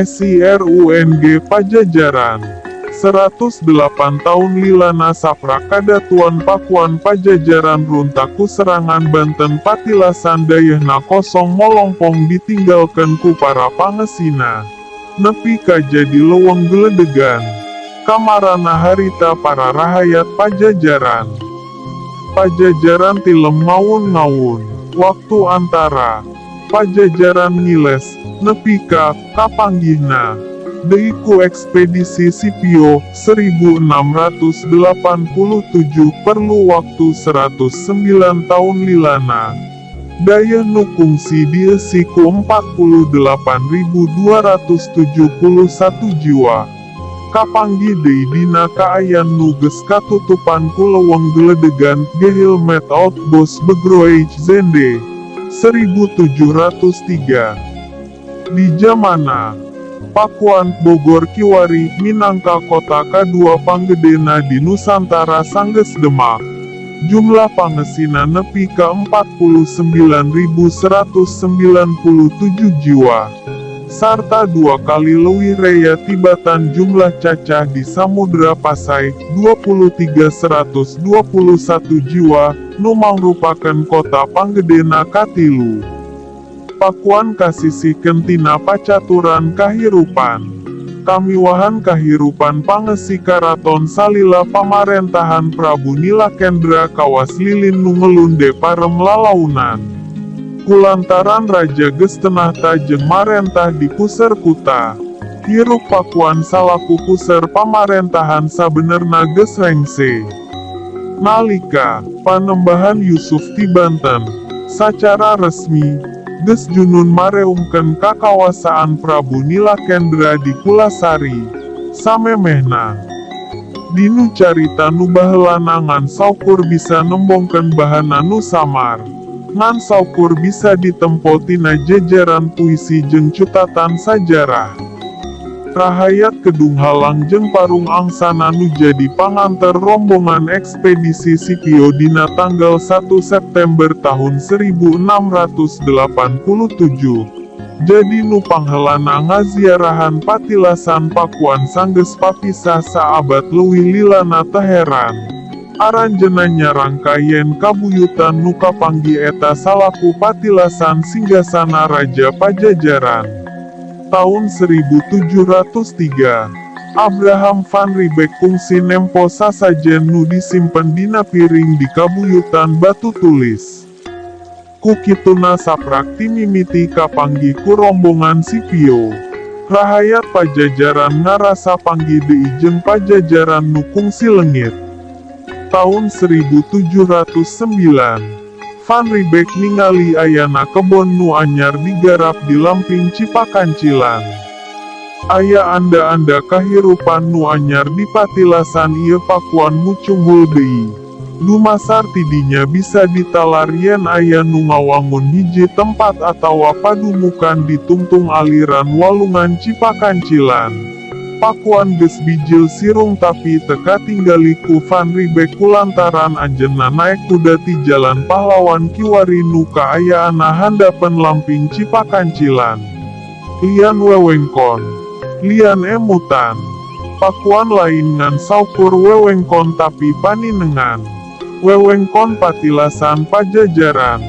SIRUNG Pajajaran. 108 tahun lilana saprak kadatuan Pakuan Pajajaran runtak ku serangan Banten, patilasan dayeuhna kosong molongpong ditinggalkan ku para pangesina. Nepi ka jadi leuweung geledegan. Kamarana harita para rahayat Pajajaran. Pajajaran tilem ngawun-ngawun. Waktu antara Pajajaran ngiles, nepi ka kapanggihna deui ku ekspedisi Scipio 1687 perlu waktu 109 tahun lilana. Dayeuh nu kungsi dieusi ku 48.271 jiwa. Kapanggih deui dina kaayaan nu geus katutupan ku leuweung geledegan, geheel met oud bos begroeid zende. 1703. Di jamanna, Pakuan Bogor kiwari minangka kota kadua panggedena di Nusantara sanggeus Demak. Jumlah pangesina nepi ka 49.197 jiwa. Sarta dua kali leuwih rea tibatan jumlah cacah di Samudra Pasai, 23.121 jiwa, nu mangrupakeun kota panggedena katilu. Pakuan kasisihkeun tina pacaturan kahirupan. Kamiwahan kahirupan pangesi karaton salila pamarentahan Prabu Nilakendra kawas lilin nu ngelunde parem lalaunan. Kulantaran raja geus teu nahta jeung marentah di puser kuta. Hiruk Pakuan salaku puser pamarentahan sabenerna geus rengse. Nalika Panembahan Yusuf ti Banten, sacara resmi, geus junun mareungkeun kakawasaan Prabu Nilakendra di Pulasari. Samemehna. Dinu carita nu baheulana ngan saukur bisa nembongkeun bahana nu samar. Ngan saukur bisa ditempo tina jejeran puisi jeung cutatan sajarah. Rahayat Kedung Halang jeung Parung Angsana nu jadi panganter rombongan ekspedisi Scipio dina tanggal 1 September tahun 1687. Jadi nu pangheulana ngaziarahan patilasan Pakuan sanggeus papisah saabad leuwih lilana teu heran. Aranjeunna nyarangka yen kabuyutan nu kapanggih eta salaku patilasan singgasana Raja Pajajaran. Tahun 1703, Abraham van Riebeeck kungsi nempo sasajen nu disimpen dina piring di kabuyutan Batu Tulis. Ku kituna saprak timimiti kapanggih ku rombongan Scipio. Rahayat Pajajaran ngarasa panggih deui jeung Pajajaran nu kungsi leungit. Tahun 1709, Van Riebeeck ningali ayana kebon nu anyar digarap di lamping Cipakancilan. Aya anda-anda kahirupan nu anyar di patilasan ieu Pakuan mucunghul deui. Dumasar tidinya bisa ditalar yen aya nu ngawangun hiji tempat atawa padumukan di tungtung aliran walungan Cipakancilan. Pakuan geus bijil sirung tapi teu katinggali ku Van Riebeeck kulantaran anjeunna naek kuda ti Jalan Pahlawan kiwari nu kaayaanna handapeun lamping Cipakancilan. Lian wewengkon. Lian emutan. Pakuan lain ngan saukur wewengkon tapi paninengan. Wewengkon patilasan Pajajaran.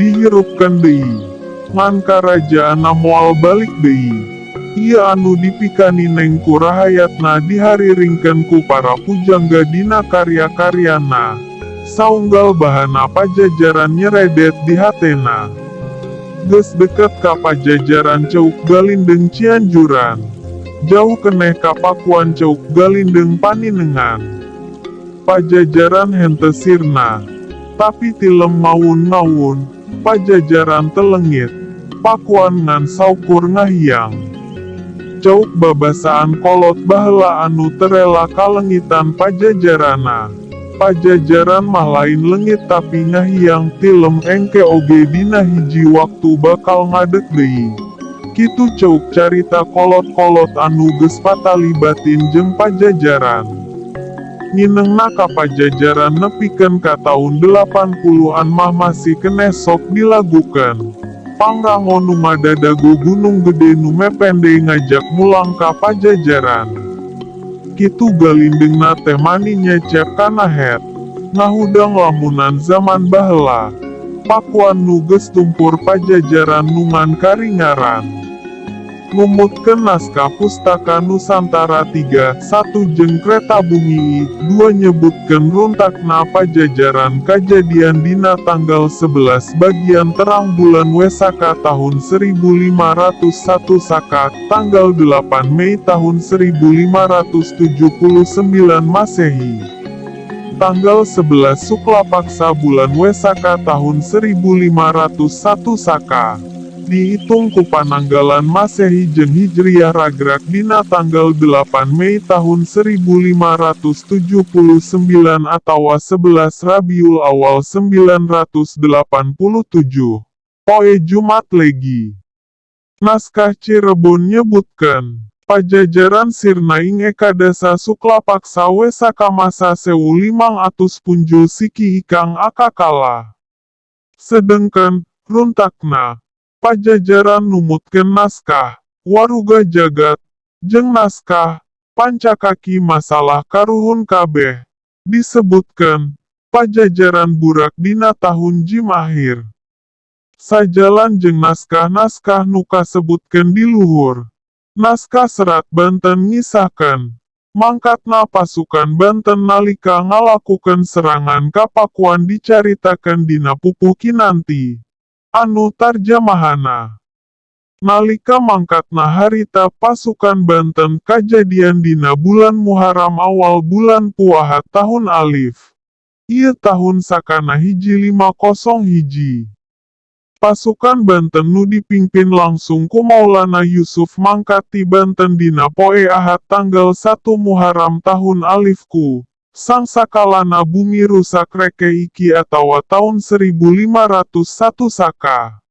Dihirupkeun deui. Ngan karajaanna moal balik deui. Ieu anu dipikanineng ku rahayatna dihariringkeun ku para pujangga dina karya-karyana. Saunggal bahana Pajajaran nyeredet di hatena. Geus deket ka Pajajaran Ceuk Galindeng Cianjuran. Jauh keneh ka Pakuan Ceuk Galindeng Paninengan. Pajajaran henteu sirna. Tapi tilem ngawun-ngawun, Pajajaran teu leungit. Pakuan ngan saukur ngahiang. Ceuk babasaan kolot baheula anu teu rela kalengitan Pajajaranna. Pajajaran mah lain leungit tapi ngahiang, tilem engke oge dina hiji waktu bakal ngadeg deui. Kitu ceuk carita kolot-kolot anu geus patali batin jeung Pajajaran. Nginengna ka Pajajaran nepikeun ka taun 80-an mah masih keneh sok dilagukeun. Pangrango nu ngadadago Gunung Gede nu mepende ngajak mulang ka Pajajaran. Kitu galindengna teh mani nyecep kana het. Ngahudang lamunan zaman baheula. Pakuan nu geus tumpur Pajajaran nu ngan karingaran. Numutkeun naskah Pustaka Nusantara 3, 1 jeung Kretabumi I, 2 nyebutkeun runtakna Pajajaran kajadian dina tanggal 11 bagian terang bulan Wesaka tahun 1501 Saka, tanggal 8 Mei tahun 1579 Masehi. Tanggal 11 Suklapaksa bulan Wesaka tahun 1501 Saka. Dihitung ku pananggalan Masehi jeung Hijriah ragrag dina tanggal 8 Mei tahun 1579 atawa 11 Rabiul Awal 987. Poe Jumat Legi. Naskah Cirebon nyebutkeun, Pajajaran sirna ing ekadasa Suklapaksa Wesaka masa 1500 punjul siki ikang akakala. Sedengkeun, runtakna Pajajaran numutkeun naskah Waruga Jagat, jeung naskah Pancakaki Masalah Karuhun kabeh, disebutkeun, Pajajaran burak dina tahun Jim akhir. Sajalan jeung naskah-naskah nu kasebutkeun di luhur. Naskah Serat Banten ngisahkeun, mangkatna pasukan Banten nalika ngalakukeun serangan ka Pakuan dicaritakeun dina Pupuh Kinanti. Anu tarjamahana. Nalika mangkatna harita pasukan Banten kajadian dina bulan Muharram awal bulan Puaha tahun Alif. Ieu tahun sakana 1501. Pasukan Banten nu dipimpin langsung ku Maulana Yusuf mangkat ti Banten dina poe Ahad tanggal 1 Muharram tahun Alif ku Sangsakalana bumi rusak reke iki atawa taun 1501 Saka.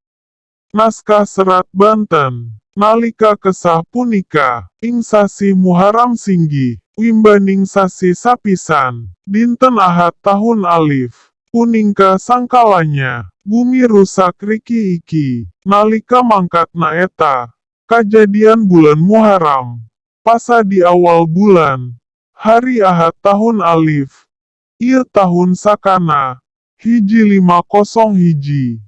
Naskah Serat Banten. Nalika kesah punika, ing sasih Muharram singgih, wimbaning sasih sapisan, dinten Ahad tahun Alif, puningka sangkalanya, bumi rusak riki iki, nalika mangkatna eta, kajadian bulan Muharram, pasa di awal bulan, hari Ahad tahun Alif, ieu tahun sakana, 1501.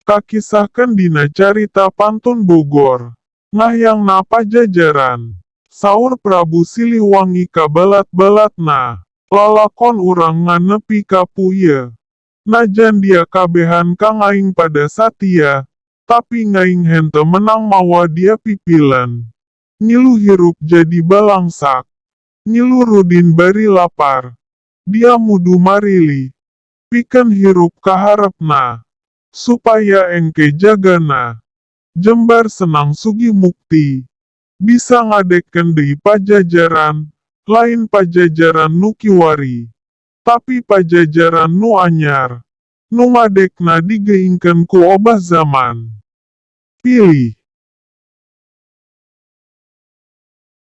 Kakisahkeun dina carita Pantun Bogor. Ngahyangna Pajajaran. Saur Prabu Silihwangi ka balat-balatna. Lalakon urang ngan nepi ka puye. Najan dia kabehan ka ngaing pada satia, tapi ngaing henteu menang mawa dia pipilen. Ngilu hirup jadi balangsak. Ngilu rudin bari lapar. Dia mudu marili. Pikeun hirup kaharepna. Supaya engke jagana jembar senang sugih mukti. Bisa ngadegkeun deui Pajajaran, lain Pajajaran nu kiwari. Tapi Pajajaran nu anyar. Nu ngadegna digeingkeun ku obah zaman. Pilih.